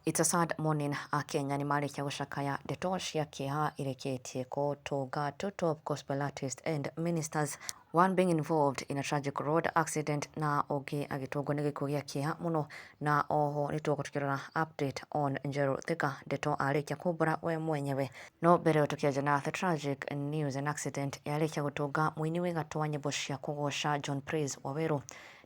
It's a sad morning. Akenya nĩ marĩkia gũcakaya ndeto cia kĩeha irekĩtie kũtũnga two top gospel artists and ministers, one being involved in a tragic road accident na ũngĩ agĩtũngwo nĩ gĩkuũ gĩa kĩeha mũno. Na oho nĩ tũgũkorwo tũkĩrora update on Njerũ Thika, ndeto arĩkia kumbũra we mwenyewe. No mbere ĩyo tũkĩanjia na the tragic news and accident yarĩkia gũtũnga mũini wĩ gatũ wa nyĩmbo cia kũgoca John Praise Wawerũ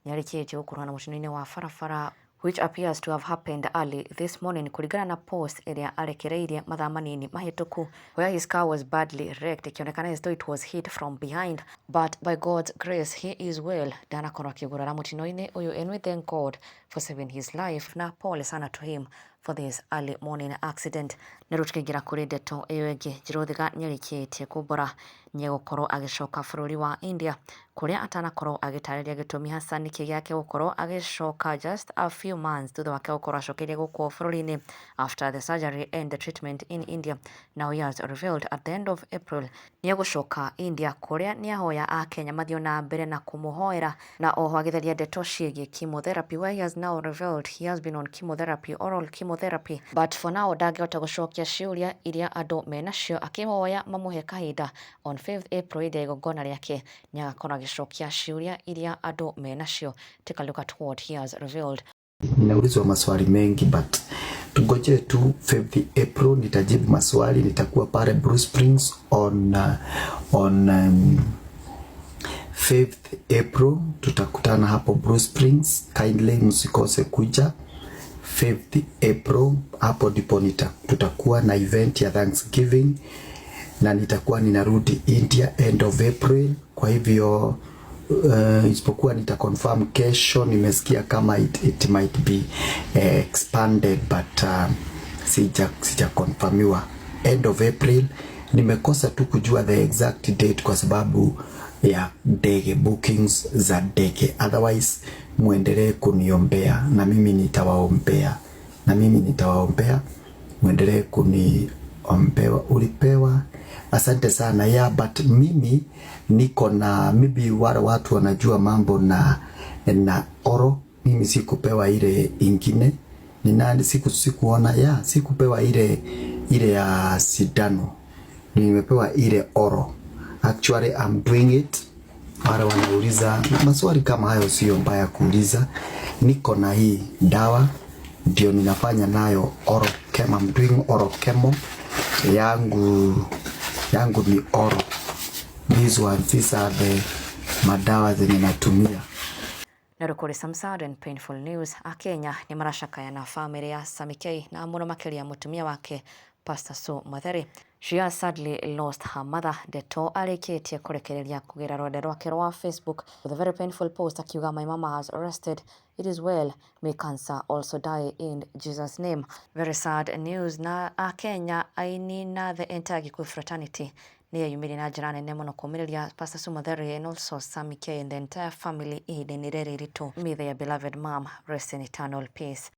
nĩarĩkĩtie gũkuruhana mũtino-inĩ wa barabara, which appears to have happened early this morning kũringana na post ĩrĩa arekereirie mathaa manini mahĩtũku, where his car was badly wrecked, ĩkĩonekana as though it was hit from behind, but by God's grace he is well, ndanakorwo akĩgurara mũtino-inĩ ũyũ, and we thank God for saving his life, na pole sana to him for this early morning accident. Na rĩu tũkĩingĩra kũrĩ ndeto ĩyo ĩngĩ, Njerũ Thiga nĩarĩkĩtie kumbũra nĩegũkorwo agĩcoka bũrũri wa India, kũrĩa atanakorwo agĩtarĩria gĩtũmi hasa nĩkĩ gĩake gũkorwo agĩcoka just a few months thutha wake gũkorwo acokeire gũkũ bũrũri-inĩ after the surgery and the treatment in India. Now he has revealed at the end of April nĩegũcoka India, kũrĩa nĩahoya Akenya mathiĩ na mbere na kũmũhoera, na oho agĩtheria ndeto ciĩgiĩ chemotherapy, where he has now revealed he has been on chemotherapy, oral chemotherapy, but for now ndangĩhota gũcokia ciũria iria andũ menacio, akĩhoya mamũhe kahinda on 5th April hĩndĩ ya igongona rĩake nĩagakorwo agĩcokia ciũria iria andũ menacio. Take a look at what he has revealed. Ninaulizwa maswali mengi, but tungojee tu 5th April nitajibu maswali. Nitakuwa pale Blue Springs on 5th April, tutakutana hapo Blue Springs. Kindly msikose kuja 5th April, hapo ndipo tutakuwa na event ya Thanksgiving na nitakuwa ninarudi India end of April. Kwa hivyo isipokuwa nita confirm kesho, nimesikia kama it might be expanded, but sija confirmiwa. End of April, nimekosa tu kujua the exact date kwa sababu ya ndege, bookings za ndege. Otherwise muendelee kuniombea na mimi nitawaombea, na mimi nitawaombea, muendelee kuniombea. Ulipewa, asante sana. Yeah, but mimi niko na, maybe wale watu wanajua mambo na oral, mimi sikupewa ile ingine. Ni nani? Sikuona ya sikupewa ile ya sindano, nimepewa ile oral. Actually, I'm doing it. Wale wanauliza maswali kama hayo, sio mbaya kuuliza. Niko na hii dawa ndio ninafanya nayo oral chemo. I'm doing oral chemo yangu, yangu ni oral. These ones, these are the madawa zenye natumia. Na rĩu kũrĩ some sad and painful news. Akenya nĩ maracakaya na famĩlĩ ya Sammy K, na mũno makĩria mũtumia wake Pastor Sue Matheri. She has sadly lost her mother. Ndeto arĩkĩtie kũrekereria kũgerera rũrenda rwake rwa Facebook with a very painful post akiuga, "My mama has rested. It is well. May cancer also die in Jesus' name." Very sad news, na Akenya, aini na the entire Gikuyu fraternity nĩ yeyumĩria na njĩra nene mũno kũmĩrĩria Pastor Sue Matheri and also Sammy K and the entire family ihinda-inĩ rĩrĩ iritũ. May their beloved mom rest in eternal peace.